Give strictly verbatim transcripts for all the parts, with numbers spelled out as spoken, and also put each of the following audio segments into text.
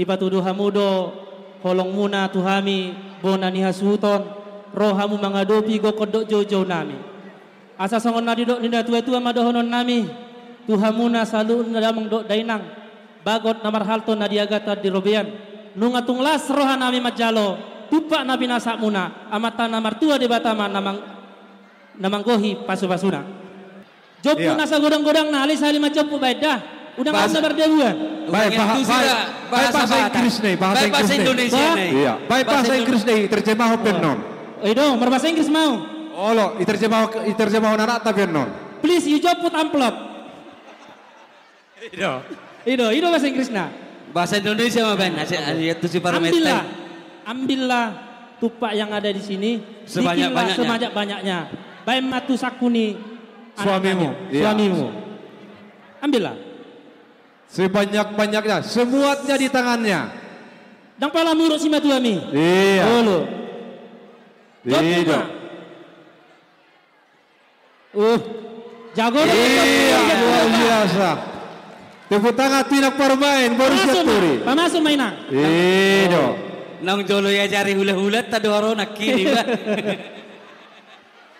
Dipatudu hamu do holongmuna tu hami, bona ni hasuhuton, ro hamu mangadopi gokhon dohot joujou nami. Asa songon na nidok ni natuatua ma dohonon nami tu hamuna saluhutna damang dohot dainang, bagot na marhalto na di agatan di robean, nunga tung las roha nami manjalo tumpak na pinasahatmuna, Amanta na martua Debata ma na mang-, na manggohi pasupasuna. Jomput na sagodanggodangna, alai sahali ma jomput baen da. Unang na mardabuan. Baen bahasa Inggris ne, bahasa Inggris ne. Indonesia ne. Iya. Baen bahasa Inggris ne, iterjemahon pe annon. Ido, marbahasa Inggris ma au. Olo, iterjemahon, iterjemahon anakta pe annon. Please, you jomput amplop. Ido. Ido, ido bahasa Inggrisna. Bahasa Indonesia ma baen, asi, asi, tu si Parmenta. Ambillah, ambillah tumpak yang ada di sini, bikinlah sebanyak-banyaknya. Sebanyak-banyaknya. Baen ma tu sangku ni suamimu. Iya. Suamimu. Ambillah. Sebanyak-banyaknya, semuanya di tangannya. Ndang pala muruk simatuami. Iya. Olo. Jomput ma. Uh, jago do. Iya, luar biasa. Tepuk tangan tu inang parumaen, boru Sianturi. Pamasuk ma inang. Ido. Naung jolo diajari hulahulanta do haroro nangkin iba.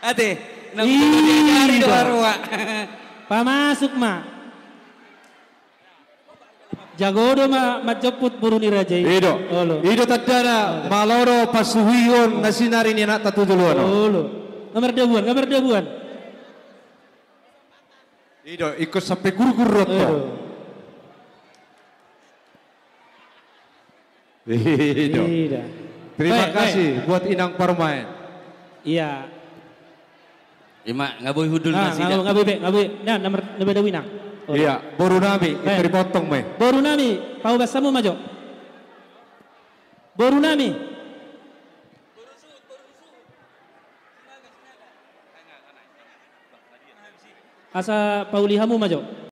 Ate, naung jolo diajari do haroro. Pamasuk ma. Jago do ma manjomput boru ni raja i. Ido. Olo. Ido tandana, olo, malo do pasuhuihon na sinari ni anakta tu joloan on. Olo. Nga mardabuan, nga mardabuan. Ido, ingkon sampe gurgur do tong. Ido. Ido. Terima kasih buat inang parumaen. Iya. Ima, nga boi hundul nasida. Nga boi be, nga boi. Na, na mardabu inang. Iya, boru nami, i tarimontong ma i. Boru nami, pahobas hamu ma jo. Boru nami. Asa pauli hamu ma jo.